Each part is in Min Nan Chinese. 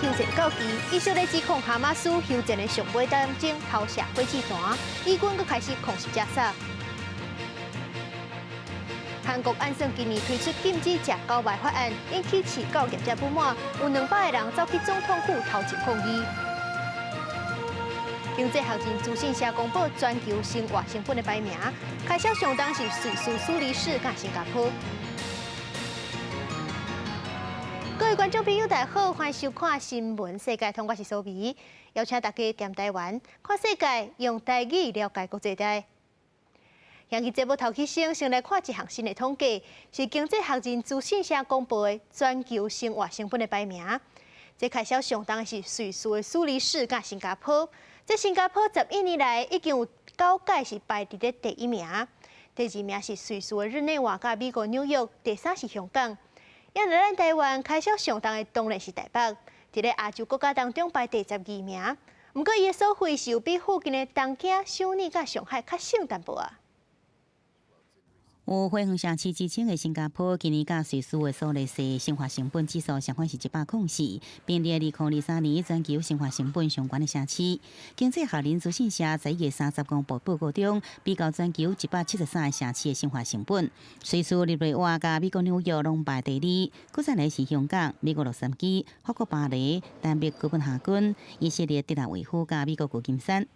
休戰到期，以色列指控哈馬斯休戰的上尾點鐘投射火箭彈，以軍閣開始空襲加沙。韓國按算今年推出禁止食狗肉法案，引起飼狗業者不滿，有200個人走去總統府頭前抗議。經濟學人資訊社公布全球生活成本的排名，開銷上重是瑞士、蘇黎世佮新加坡。各位觀眾朋友，大家好，歡迎收看《新聞世界通》，我是蘇美，邀請大家踮台灣看世界，用台語了解國際大。今日節目頭起先，先來看一項新的統計，是經濟學人資訊社公布的全球生活成本的排名。這開銷上重的是瑞士的蘇黎世佮新加坡。這新加坡11年來已經有九屆是排佇咧第一名，第二名是瑞士的日內瓦佮美國紐約，第三是香港。猶若咱台灣開銷上重的當然是台北，佇咧亞洲國家當中排第12名。毋過伊的所費是有比附近的東京、首爾佮上海較省淡薄仔。有花園城市之稱的新加坡，今年佮瑞士的蘇黎世生活成本指數相款是104，並列2023年全球生活成本上懸的城市。經濟學人資訊社在1月30公布報告中，比較全球173個城市的生活成本，瑞士日內瓦佮美國紐約攏排第二，閣再來是香港、美國洛杉磯、法國巴黎、丹麥哥本哈根、以色列特拉維夫佮美國舊金山。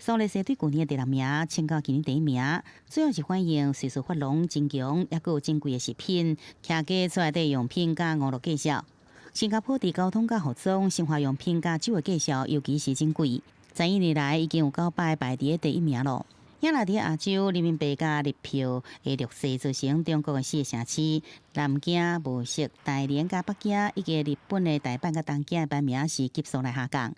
蘇黎世對舊年的第六名，衝到今年第一名，主要是反映瑞士法郎真強，抑閣有真貴的食品、徛家厝內底用品佮娛樂價數。新加坡佇交通佮服裝、生活用品佮酒的價數，尤其是真貴。11年來已經有九擺排佇第一名囉。猶若佇亞洲，人民幣佮日票的弱勢，造成中國的四個城市南京、無錫、大連佮北京，以及日本的大阪佮東京的排名是急速來下降。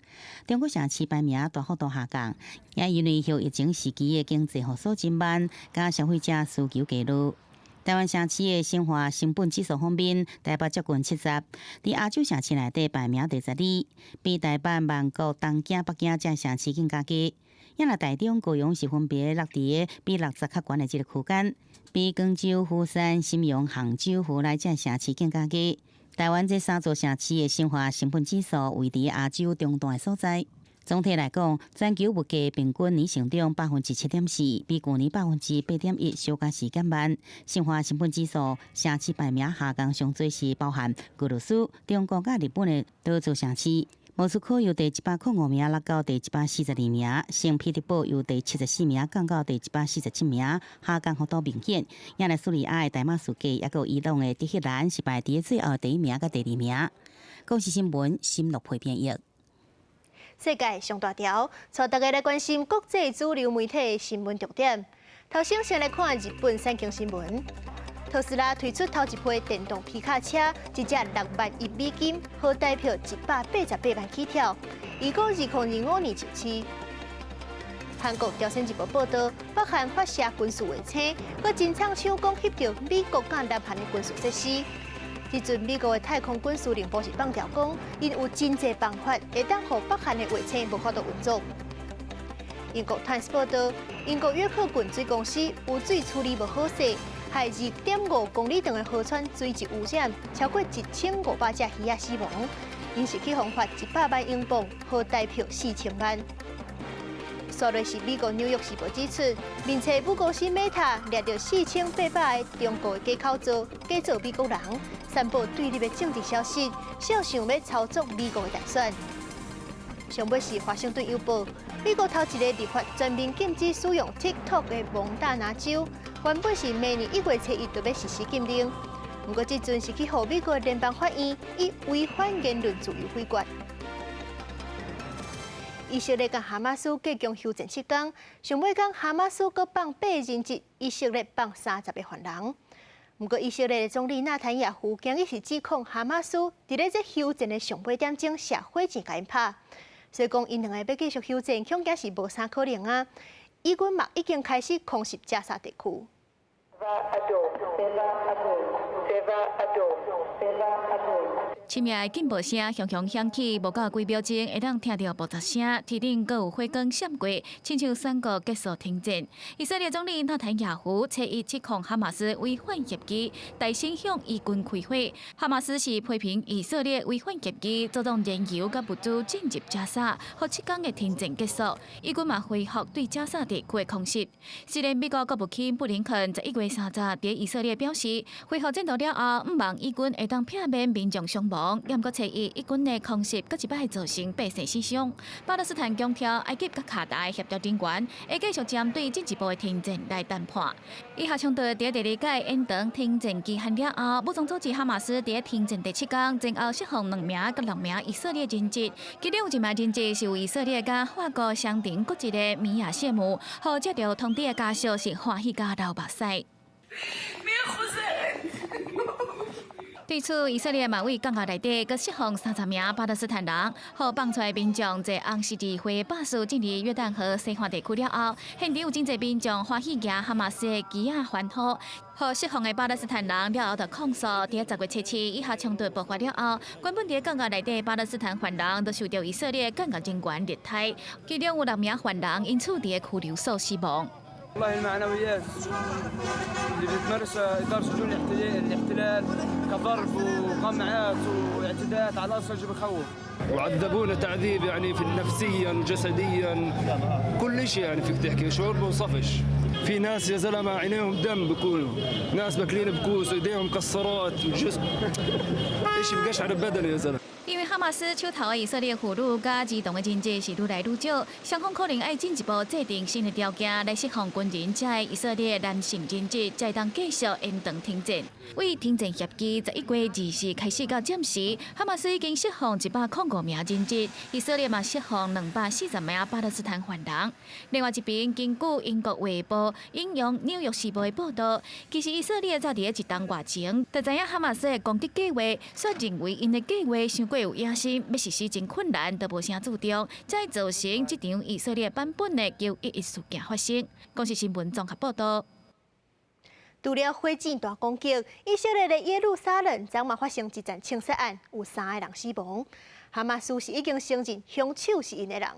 中國城市排名大幅度下降，也因為後疫情時期的經濟復甦真慢，佮消費者需求低落。台灣城市的生活成本指數方面，台北接近70，佇亞洲城市內底排名第12，比大阪、曼谷、東京、北京這城市更加低。猶若台中、高雄是分別落佇比60較懸的這个區間，比廣州、釜山、瀋陽、杭州、河內這城市更加低。台灣這三座城市的生活成本指數位佇亞洲中段的所在。總體來講，全球物價平均年成長7.4%，比舊年8.1%小可是減慢。生活成本指數城市排名下降上濟是包含俄羅斯、中國佮日本的多座城市。莫斯科由第105名落到第142名，聖彼得堡由第74名降到第147名，下降幅度明顯。猶若敘利亞的大馬士革，抑閣伊朗的德黑蘭是排佇最後第一名佮第二名。公視新聞新樂配編譯。世界上大條，帶大家來關心國際主流媒體的新聞重點。頭先先來看日本產經新聞。特斯拉推出頭一批電動皮卡車，一隻6萬1美金，合台票188萬起跳。預估2025年上市。韓國朝鮮日報報導，北韓發射軍事衛星，閣真槍手講翕著美國佮南韓的軍事設施。這陣美國的太空軍司令部是放調講，𪜶有真濟辦法會當予北韓的衛星無法度運作。英國《泰晤士報》報導，英國約克郡水公司污水處理無好勢，害2.5公里長的河川水質污染，超過1500隻魚仔死亡。𪜶是去予罰100萬英鎊，合台票4000萬。煞落是美國紐約時報指出，面冊母公司 Meta 掠著4800個中國的假口罩，假做美國人，散布對立的政治消息，肖想欲操縱美國的大選。上尾是華盛頓郵報，美國頭一个立法全面禁止使用 TikTok 的蒙大拿州，原本是明年1月初1就欲實施禁令，毋過這陣是去予美國聯邦法院以違反言論自由非決。以色列佮哈馬斯隔強休戰7工，上尾工哈馬斯閣放八人質，以色列放30個犯人。毋過以色列的總理納坦雅胡今日是指控哈馬斯佇咧這休戰的上尾點鐘射火箭共𪜶拍，所以講𪜶兩个欲繼續休戰，恐驚是無啥可能啊。以軍嘛已經開始空襲加沙地區。深夜的警報聲響響響起，無夠幾秒鐘，會當聽著爆炸聲，天頂閣有火光閃過，親像宣告結束停戰。以色列總理納坦雅胡初一指控哈馬斯違反協議，大聲向以軍開火。哈馬斯是批評以色列違反協議，阻擋燃油佮物資進入加沙，予7天的停戰結束。以軍嘛恢復對加沙地區的空襲。雖然美國國務卿布林肯11月30佇以色列表示，恢復戰鬥了後，毋望以軍會當避免民眾傷亡。毋過初一，以軍的空襲閣一擺造成百姓死傷。巴勒斯坦強調，埃及佮卡達的協調人員會繼續針對進一步的停戰來談判。以哈衝突佇第二屆延長停戰期限了後，武裝組織哈馬斯佇停戰第七天前後釋放兩名佮六名以色列人質，其中有一名人質是由以色列佮法國雙重國籍的米亞謝姆，予接著通知的家屬是歡喜佮流目屎。對此，以色列嘛對降價內底，閣釋放30名巴勒斯坦人，予放出來民眾坐紅十字會巴士進入約旦河西岸地區了後，現場有真濟民眾歡喜舉哈馬斯的旗仔歡呼，予釋放的巴勒斯坦人了後就控訴，佇10月7日以哈衝突爆發了後，原本佇降價內底巴勒斯坦犯人都受著以色列監獄人員虐待，其中有六名犯人因此佇拘留所死亡。 والله المعنويات اللي بتمارسها إدارة سجون الاحتلال كضرب وقمعات واعتداءات على الأسرى شيء بخوف. وعذبونا تعذيب يعني في نفسيا وجسديا، كل شيء، يعني فيك تحكي شعور بوصفش. في ناس يا زلمه عينيهم دم، بيكونوا ناس ماكلين بكوس، ايديهم مكسرات، جسم شيء بقشعر بدني يا زلمه. 因為哈馬斯手頭的以色列婦女佮兒童的人質是愈來愈少，雙方可能愛進一步制定新的條件來釋放軍人，這的以色列男性人質，才會當繼續延長停戰。對停戰協議11月24開始到暫時，哈馬斯已經釋放105名人質，以色列嘛釋放240名巴勒斯坦犯人。另外一邊，根據英國衛報引用紐約時報的報導，其實以色列早佇一冬外前就知影哈馬斯的攻擊計劃，煞認為𪜶的計劃傷過有野心，欲實施真困難，都無啥注重，才造成這場以色列版本的911事件發生。公視新聞綜合報導。除了火箭彈攻擊，以色列的耶路撒冷昨嘛發生一場槍殺案，有三个人死亡。哈馬斯是已經承認兇手是𪜶的人。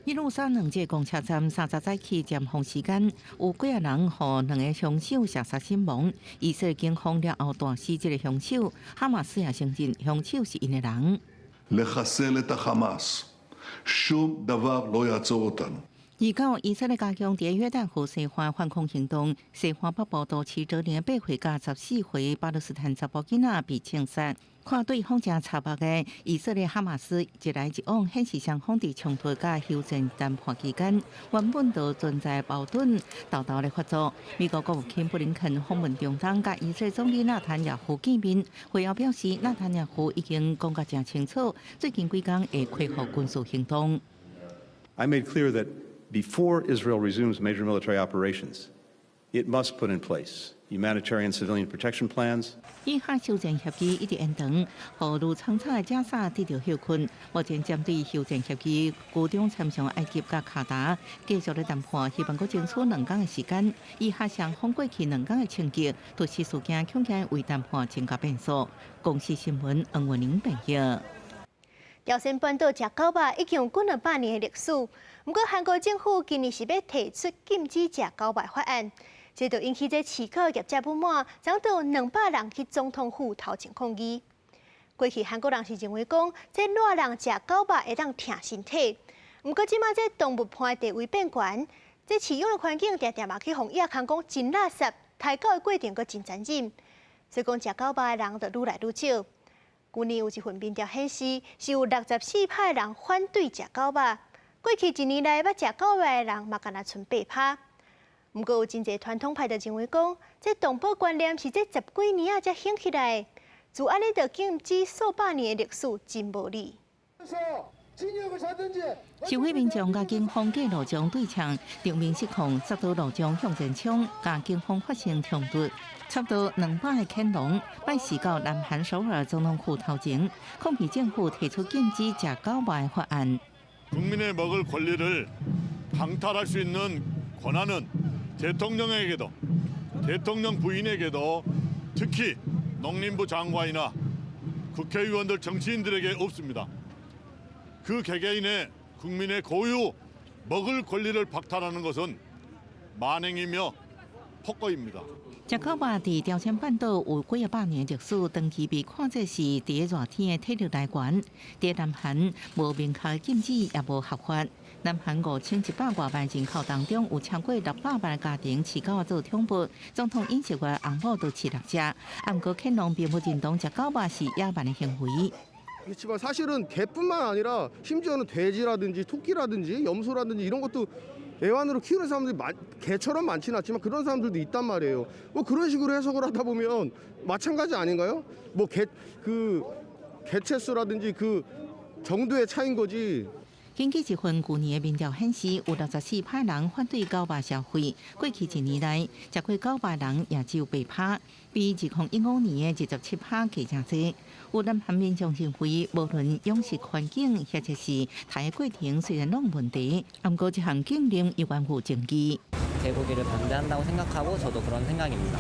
耶路撒冷這個公車站30早起尖峰時間，有幾仔人予兩個兇手射殺身亡。以色列警方了後彈死這個兇手，哈馬斯也承認兇手是𪜶的人。 לחסל את החמאס. שום דבר לא יעצור אותנו. 29，以色列加強佇約旦河西岸反恐行動，西岸北部都市這年8歲佮14歲巴勒斯坦查埔囡仔被槍殺。看對方誠插目的以色列哈馬斯一來一往，顯示雙方佇衝突佮休戰談判期間，原本就存在矛盾，沓沓咧發作。美國國務卿布林肯訪問中東，佮以色列總理納坦雅胡見面，會後表示，納坦雅胡已經講甲誠清楚，最近幾工會恢復軍事行動。 I made clear that before Israel resumes major military operations, it must put in place humanitarian civilian protection plans. 以哈休戰協議一直延長，予愈倉慘的加沙得著歇睏。目前針對休戰協議，居中參詳埃及佮卡達繼續咧談判，希望閣爭取2工的時間。以哈雙方過去兩工的衝擊，突襲事件恐驚為談判增加變數。公視新聞黃文玲編譯。朝鮮半島食狗肉已經有幾兩百年的歷史，毋過韓國政府今年是欲提出禁止食狗肉的法案，這就引起這飼狗業者不滿，昨就有200人去總統府頭前抗議。過去韓國人是認為講，這熱人食狗肉會當疼身體，毋過這馬這動物伴的地位變懸，這飼養的環境定定嘛去予野空講真垃圾，刣狗的過程閣真殘忍，所以講食狗肉的人就愈來愈少。去年有一份民調顯示，是有64%的人反對食狗肉。過去一年來，欲食狗肉的人嘛，干焦賰8%。毋過有真濟傳統派就認為講，這動保觀念是這十幾年仔才興起來的，就按呢就禁止數百年的歷史，真無理。示威民眾佮警方佇路上對嗆，場面失控，十多路上向前衝，佮警方發生衝突，差不多200個犬農拜四到南韓首爾總統府頭前，抗議政府提出禁止食狗肉的法案。 국민의 먹을 권리를 강탈할 수 있는 권한은 대통령에게도 대통령 부인에게도 특히 농림부 장관이나 국회의원들 정치인들에게 없습니다. 그 개개인의 국민의 고유 먹을 권리를 박탈하는 것은 만행이며 폭거입니다. 食狗肉佇朝鮮半島有幾仔百年歷史，長期被看做是佇熱天的體力來源。佇南韓無明確禁止，也無合法。南韓5100外萬人口當中，有超過600萬家庭飼狗做寵物。總統尹錫悅翁某就飼六隻，毋過肯農並不認同食狗肉是野蠻的行為。 그렇지만 사실은 개뿐만 아니라 심지어는 돼지라든지 토끼라든지 염소라든지 이런 것도 애완으로 키우는 사람들이 개처럼 많지는 않지만 그런 사람들도 있단 말이에요. 뭐 그런 식으로 해석을 하다 보면 마찬가지 아닌가요? 뭐 개 그 개체수라든지 그 정도의 차이인 거지. 根據一份舊年的民調顯示，有64趴人反對狗肉消費。過去一年來，食過狗肉人也只有8趴，比2015年的27趴加誠濟。有南韓民眾認為，無論養殖環境或者是刣的過程，雖然攏有問題，毋過這項禁令猶原有爭議。 개고기를 반대한다고 생각하고 저도 그런 생각입니다.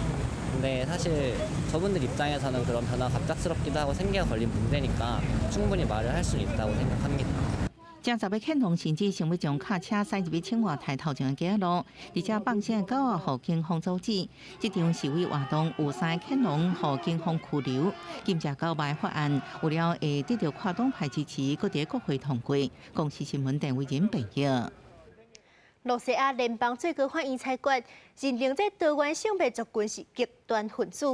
근데 사실 저분들 입장에서는 그런 변화가 갑작스럽기도 하고 생계가 걸린 문제니까 충분히 말을 할 수 있다고 생각합니다. 正十个肯農甚至想欲將卡車駛入去青瓦台頭前的街仔路，而且放生的狗仔予警方阻止。這場示威活動有三個肯農予警方拘留。禁食狗肉法案有了會得著跨黨派支持，閣佇國會通過。公視新聞鄧偉仁編譯。露西亞聯邦最高法院裁決，認定這多元性別族群是極端分子。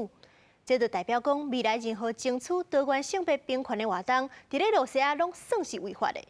這就代表講，未來任何爭取多元性別平權的活動，佇咧露西亞攏算是違法的。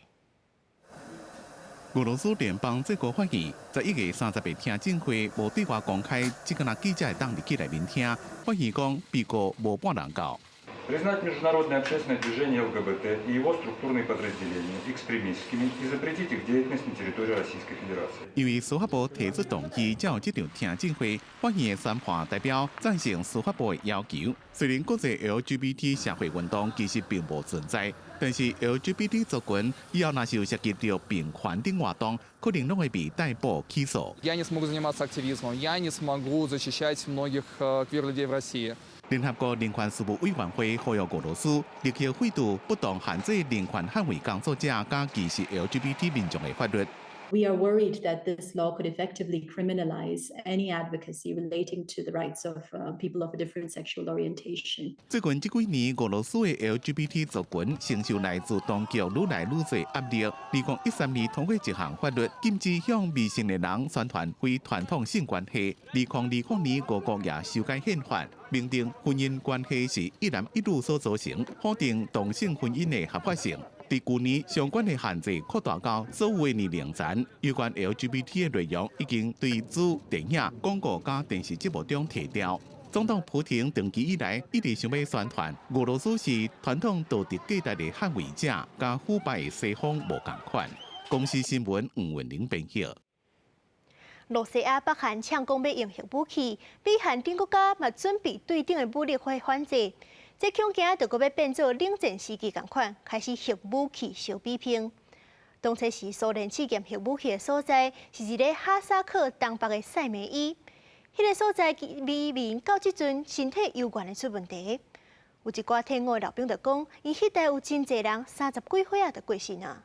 俄羅斯聯邦最高法院11月30日聽證會無對外公開，只干焦記者會當入去內面聽。法院講，被告無半人到。 Признать международное общественное движение ЛГБТ и его структурные подразделения экстремистскими и запретить их деятельность на территории Российской Федерации. 因為司法部提出動議，才有這場聽證會。法院的宣判代表贊成司法部的要求。雖然國際 LGBT 社會運動其實並無存在，但是 LGBT 族群以後若是有涉及著平權等活動，可能攏會被逮捕起訴。 Я не смогу заниматься активизмом, я не смогу защищать многих квир-людей в России. 聯合國人權事務委員會呼籲俄羅斯立刻廢除不當限制人權捍衛工作者佮歧視 LGBT 民眾的法律。 We are worried that this law could effectively criminalize any advocacy relating to the rights of people of a different sexual orientation. 最近這幾年，俄羅斯的 LGBT 族群承受來自當局愈來愈濟壓力。2013年通過一項法律，禁止向未成年人宣傳非傳統性關係。2020年，俄國也修改憲法，明定婚姻關係是一男一女所組成，否定同性婚姻的合法性。佇舊年，相關的限制擴大到所有的年齡層。有關 LGBT 的內容已經對書、電影、廣告佮電視節目中提掉。總統普廷長期以來一直想欲宣傳俄羅斯是傳統道德價值的捍衛者，佮腐敗的西方無仝款。公視新聞吳文玲編譯。露西亞北韓嗆講欲用核武器，美韓等國家嘛準備對等的武力去反制。這恐驚就閣欲變做冷戰時期仝款，開始核武器相比拼。當初時蘇聯試驗核武器的所在，是佇咧哈薩克東北的塞梅伊。彼個所在居民到這陣身體猶原會出問題。有一寡退伍的老兵就講，𪜶彼代有真濟人三十幾歲仔就過身啊。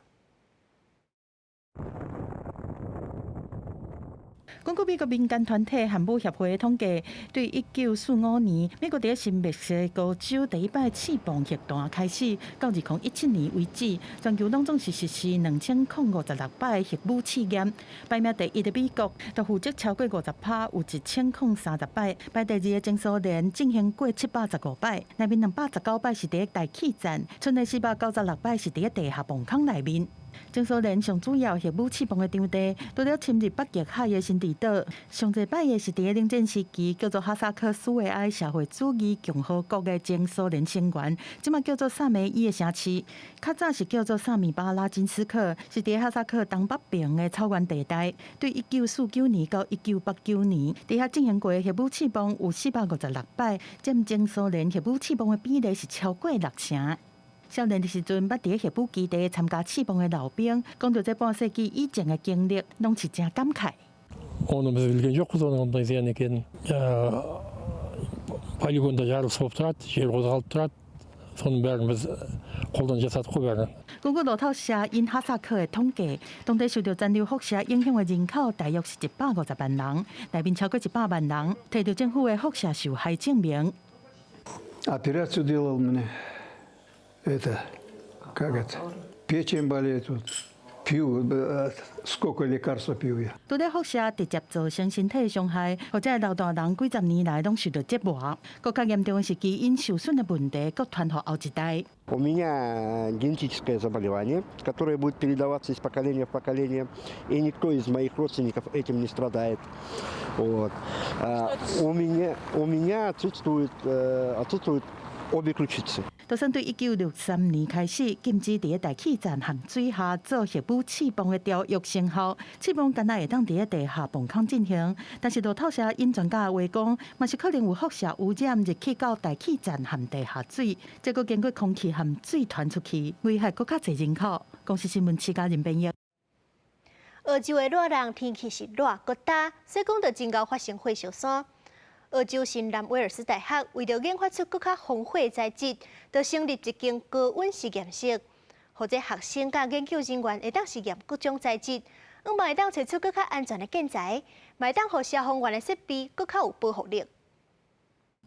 根據美國民間團體核武協會的統計，對1945年美國佇新墨西哥州第一擺試放核彈開始，到2017年為止，全球攏總是實施2056擺核武試驗。排名第一的美國，就負責超過50趴，有1030擺；排第二的前蘇聯進行過715擺，內面219擺是佇大氣層，賰的496擺是佇地下磅空內面。前蘇聯上主要核武試爆的場地，除了侵入北極海的辛迪島，上濟擺的是佇冷戰時期叫做哈薩克斯維埃社會主義共和國的前蘇聯成員，這馬叫做薩梅伊的城市。較早是叫做薩米巴拉金斯克，是佇哈薩克東北邊的草原地帶。對1949年到1989年，佇遐進行過的核武試爆有456擺，佔前蘇聯核武試爆的比例是超過六成。少年的時陣，捌佇核武基地參加試爆的老兵，講著這半世紀以前的經歷，攏是誠感慨。 Оны біз білген жоқпыз, оның ондай зиян екенін. Полигонда жарылыс болып тұрады, жер қозғалып тұрады. Соның бәрін біз қолдан жасадық қой бәрін. 根據路透社𪜶哈薩克的統計，當地受到殘留輻射影響的人口大約是150萬人，內面超過100萬人提著政府的輻射受害證明。 Операцию делал мне. Это, как это, печень болит, вот, пью, сколько лекарства пью я。除了輻射直接造成身體的傷害，予這老大人幾十年來攏受到折磨。閣較嚴重的是基因受損的問題，閣傳予後一代。 У меня генетическое заболевание, которое будет передаваться из поколения в поколение, и никто из моих родственников этим не страдает. Вот. У меня отсутствуют обе ключицы. 就算對1963年開始禁止佇咧大氣層和水下做核武試爆的條約生效，試爆敢若會當佇咧地下磅空進行。但是路透社引專家的話講，嘛是可能有輻射污染入去到大氣層和地下水，這閣經過空氣和水傳出去，危害閣較濟人口。公視新聞徐嘉仁編譯。澳洲的熱人天氣是熱閣焦，所以講就真𠢕發生火燒山。澳洲新南威爾斯大學為著研發出閣較防火的材質，就成立一間高溫實驗室，予這學生佮研究人員會當實驗各種材質，向望會當揣出閣較安全的建材，嘛會當予消防員的設備閣較有保護力。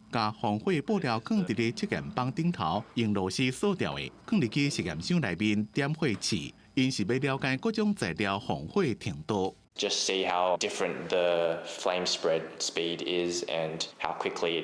共防火布料囥佇咧測驗板頂頭，用螺絲鎖牢的，囥入去實驗箱內面點火試，𪜶是欲了解各種材料防火程度。 Just see how different the flame spread speed is and how quickly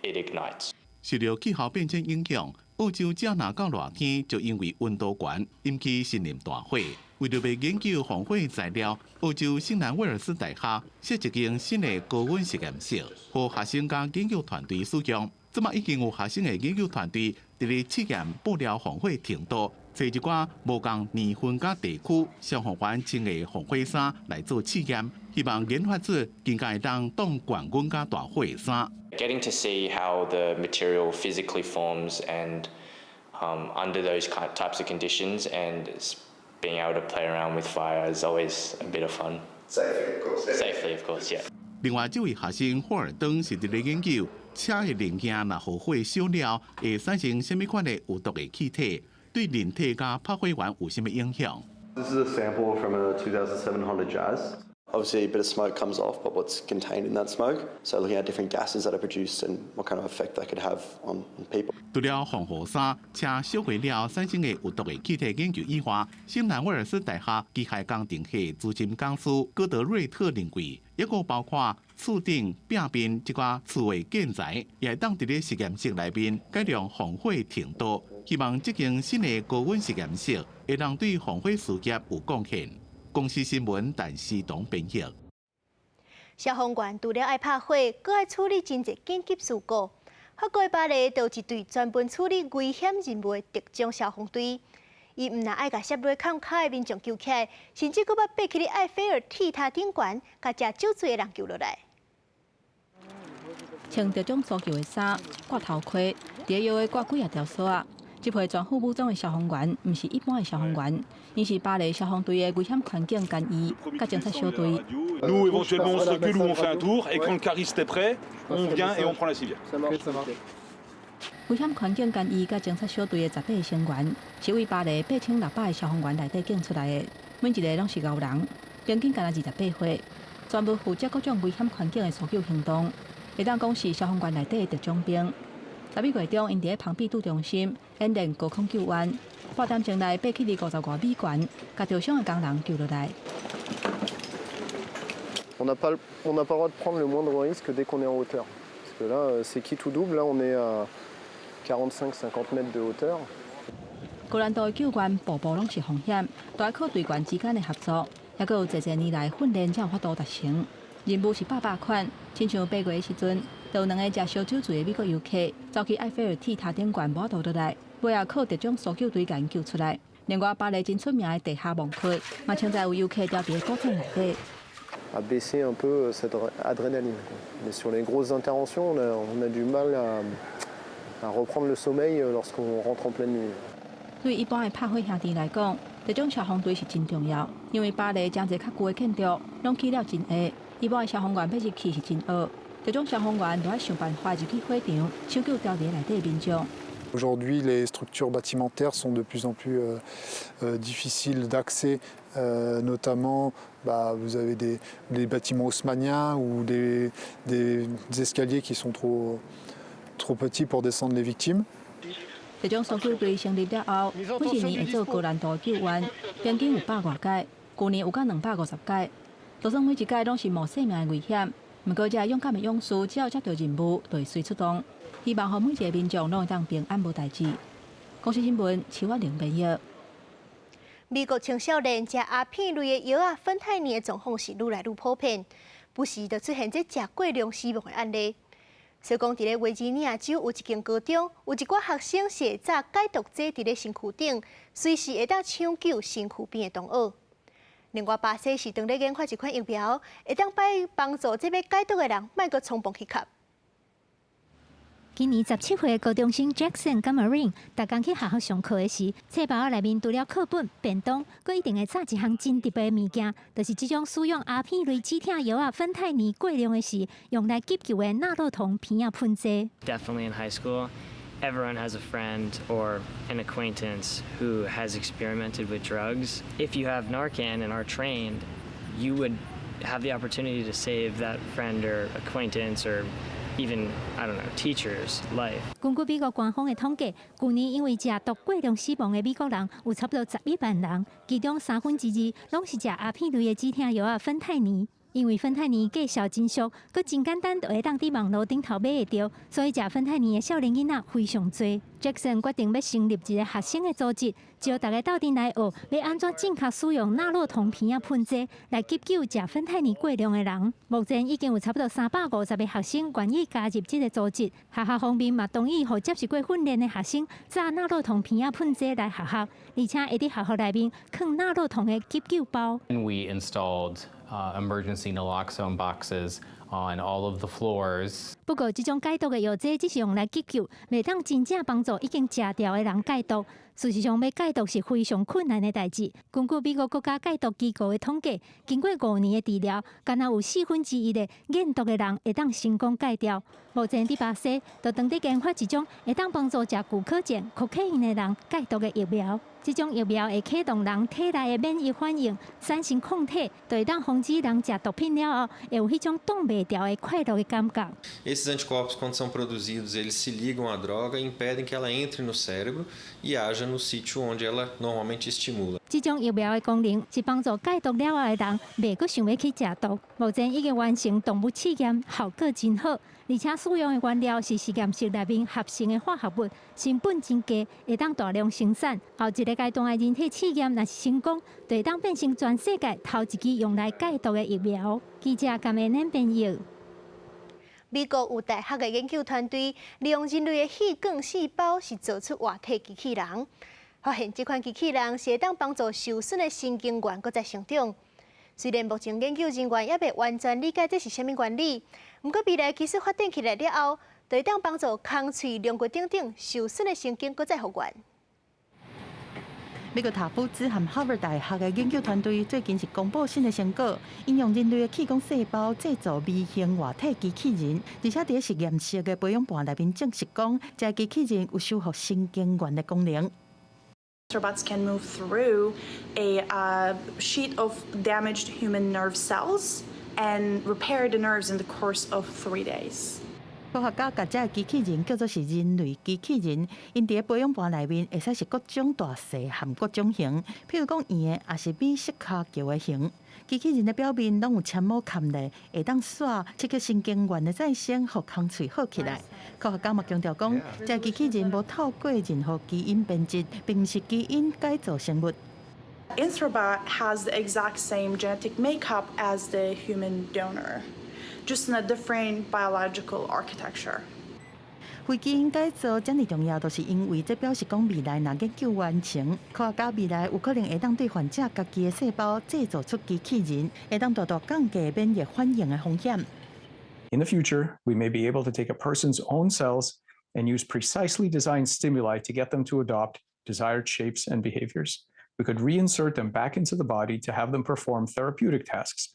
it ignites. 受著氣候變遷影響，澳洲這若到熱天就因為溫度懸，引起森林大火。為著欲研究防火材料，澳洲新南威爾斯大學設一間新的高溫實驗室，予學生佮研究團隊使用。這馬已經有學生的研究團隊佇咧試驗布料防火程度，揣一寡無仝年份佮地區消防員穿的防火衫來做試驗，希望研發出更加會當擋懸溫佮大火的衫。 Getting to see how the material physically forms and under those types of conditions and being able to play around with fire is always a bit of fun. Safely, of course. Safely, of course, yeah. 另外，這位學生霍爾登是佇咧研究車的零件若予火燒了，會產生啥物款的有毒的氣體，對人體佮拍火員有啥物影響。 This is a sample from a 2007 Honda Jazz. Obviously, a bit of smoke comes off, but what's contained in that smoke? So, looking at different gases that are produced and what kind of effect that could have on people. 除了防護衫、車燒毀了產生的有毒的氣體研究以外，新南威爾斯大學機械工程系資深講師戈德瑞特認為，抑閣包括厝頂、壁面這寡厝的建材，也會當佇咧實驗室內面改良防火程度。希望這間新的高溫實驗室會當對防火事業有貢獻。公視新聞陳思東編譯。消防員除了愛拍火，閣愛處理真濟緊急事故。法國巴黎就有一隊專門處理危險任務的特種消防隊。伊毋但愛共摔落崁跤的民眾救起來，甚至閣捌爬去埃菲爾鐵塔頂懸，共食酒醉的人救落來。穿特種搜救的衫，掛頭盔，佇咧腰咧掛幾仔條索仔。這批全副武裝的消防員，毋是一般的消防員，𪜶是巴黎消防隊的危險環境干預佮偵察小隊。 Nous, éventuellement, on se recule ou on fait un tour, et quand le cariste est prêt, on vient et on prend la civière. 危險環境干預佮偵察小隊的18個成員，是為巴黎8600個消防員內底揀出來的，每一個攏是𠢕人，平均干焦28歲，專門負責各種危險環境的搜救行動，會當講是消防員內底的特種兵。11月中，𪜶佇咧蓬比杜中心演練高空救援，半點鐘內爬起佇50外米懸，共著傷的工人救落來。 On n'a pas le droit de prendre le moindre risque dès qu'on est en hauteur. Parce que là, c'est quitte ou double. Là, on est à 45-50 mètres de hauteur. 高難度的救援，步步攏是風險，都愛靠隊員之間的合作，抑閣有濟濟年來訓練才有法度達成。任務是百百款，親像8月的時陣，就有兩个食燒酒醉的美國遊客走去埃菲爾鐵塔頂懸無法度落來，尾仔靠特種搜救隊共𪜶救出來。另外，巴黎真出名的地下墓窟，嘛曾在有遊客牢佇咧古井內底。 À baisser un peu cette adrénaline. Mais sur les grosses interventions, on a du mal à reprendre le sommeil lorsqu'on rentre en pleine nuit. 對一般的拍火兄弟來講，特種消防隊是真重要，因為巴黎誠濟較舊的建築攏起了真下，一般的消防員欲入去是真僫。這種消防員都愛想辦法入去火場，搶救牢佇內底民眾。 Aujourd'hui, les structures bâtimentaires sont de plus en plus difficiles d'accès, notamment, bah, vous avez des bâtiments haussmanniens ou des escaliers qui sont trop, trop petits pour descendre les victimes. 這種搜救隊成立了後，每一年會做高難度救援，平均有百外擺，舊年有到250擺。就算每一擺攏是冒性命的危險，毋過這勇敢的勇士，只要接到任務，就會隨出動，希望予每一个民眾攏會當平安無代誌。公視新聞，徐婉玲編譯。美國青少年食鴉片類的藥仔芬太尼的狀況是愈來愈普遍，不時就出現這食過量死亡的案例。所以講，佇咧維吉尼亞州有一間高中，有一寡學生是會紮解毒劑佇咧身軀頂，隨時會當搶救身軀邊的同學。另外，巴西是當咧研發一款疫苗，會當擺幫助這欲解毒的人，莫閣衝動去吸。今年17歲的高中生 Jackson 佮 Marine，逐工去學校上課的時，冊包內面除了課本、便當，閣一定會紮一項真特別的物件，就是這種使用鴉片類止痛藥仔芬太尼過量的時，用來急救的納洛酮鼻仔噴劑。 Definitely in high school, everyone has a friend or an acquaintance who has experimented with drugs. If you have Narcan and are trained, you would have the opportunity to save that friend or acquaintance or even, I don't know, teacher's life. 根據美國官方的統計，舊年因為食毒過量死亡的美國人有差不多11萬人，其中二攏是食鴉片類的止痛藥仔芬太尼。因為芬太尼價數真俗，閣真簡單就會當佇網路頂頭買會著，所以食芬太尼的少年囡仔非常濟。Jackson 決定欲成立一个學生的組織，招大家鬥陣來學，欲按怎正確使用納洛酮鼻仔噴劑來急救食芬太尼過量的人。目前已經有差不多350個學生願意加入這个組織。學校方面嘛同意，予接受過訓練的學生紮納洛酮鼻仔噴劑來學校，而且會佇學校內面囥納洛酮的急救包。 We installed emergency naloxone boxes on all of the floors. 不過，這種解毒的藥劑只是用來急救，袂當真正幫助已經食著的人戒毒。事實上，欲戒毒是非常困難的代誌。根據美國國家戒毒機構的統計，經過5年的治療，干焦有1/4的癮毒的人會當成功戒掉。目前佇巴西，就當咧研發一種會當幫助食古柯鹼、可卡因的人戒毒的疫苗。這種疫苗會啟動人體內的免疫反應，產生抗體，就會當防止人食毒品了後，會有彼種擋袂牢的快樂的感覺。 Esses anticorpos, quando são produzidos, eles se ligam à droga e impedem que ela entre no cérebro e aja no sítio onde ela normalmente estimula. 這種疫苗的功能是幫助戒毒了後的人，袂閣想欲去食毒。目前已經完成動物試驗，效果真好，而且使用的原料是實驗室內面合成的化合物，成本真低，會當大量生產。後一个階段的人體試驗若是成功，就會當變成全世界頭一支用來戒毒的疫苗。記者甘美恁編譯。美國有大學的研究團隊利用人類的血管細胞，是做出活體機器人。發現這款機器人是會當幫助受損的神經元閣再生長。雖然目前研究人員猶未完全理解這是啥物原理，毋過未來技術發展起來了後，就會當幫助空喙、龍骨等等受損的神經閣再復原。美國塔夫茲和哈佛大學的研究團隊最近是公布新的成果，應用人類的氣管細胞製造微型活體機器人，而且佇實驗室的培養盤內面證實講，這个機器人有修復神經元的功能。 Robots can move through a sheet of damaged human nerve cells and repair the nerves in the course of 3 days. 科學家共這个機器人叫做是人類機器人，𪜶佇培養盤內面會使是各種大細和各種形，譬如講圓的，抑是美式跤球的形。機器人的表面攏有鉛膜嵌咧，會當紲刺激神經元的再生，予空喙好起來。科學家嘛強調講，這个機器人無透過任何基因編輯，並毋是基因改造生物。 Anthrobot has the exact same genetic makeup as the human donor, just in a different biological architecture. 非基因改造遮爾重要，就是因為這表示講未來若研究完成，科學家未來有可能會當對患者家己的細胞製造出機器人，會當大大降低免疫反應的風險。 In the future, we may be able to take a person's own cells and use precisely designed stimuli to get them to adopt desired shapes and behaviors. We could reinsert them back into the body to have them perform therapeutic tasks,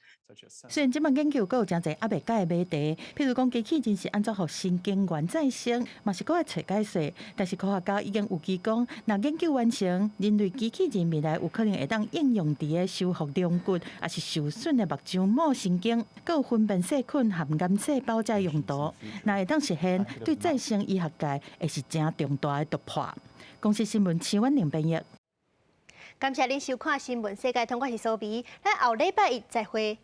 雖然這擺研究閣有誠濟猶未解的謎題，譬如講機器人是按怎予神經元再生，嘛是閣愛揣解說。但是科學家已經預期講，若研究完成，人類機器人未來有可能會當應用佇咧修復龍骨，抑是受損的目睭膜神經，閣有分辨細菌和癌細胞這用途。若會當實現，對再生醫學界會是誠重大的突破。公視新聞徐婉玲編譯。感謝恁收看《新聞世界通》，我是蘇比，咱後禮拜一再會。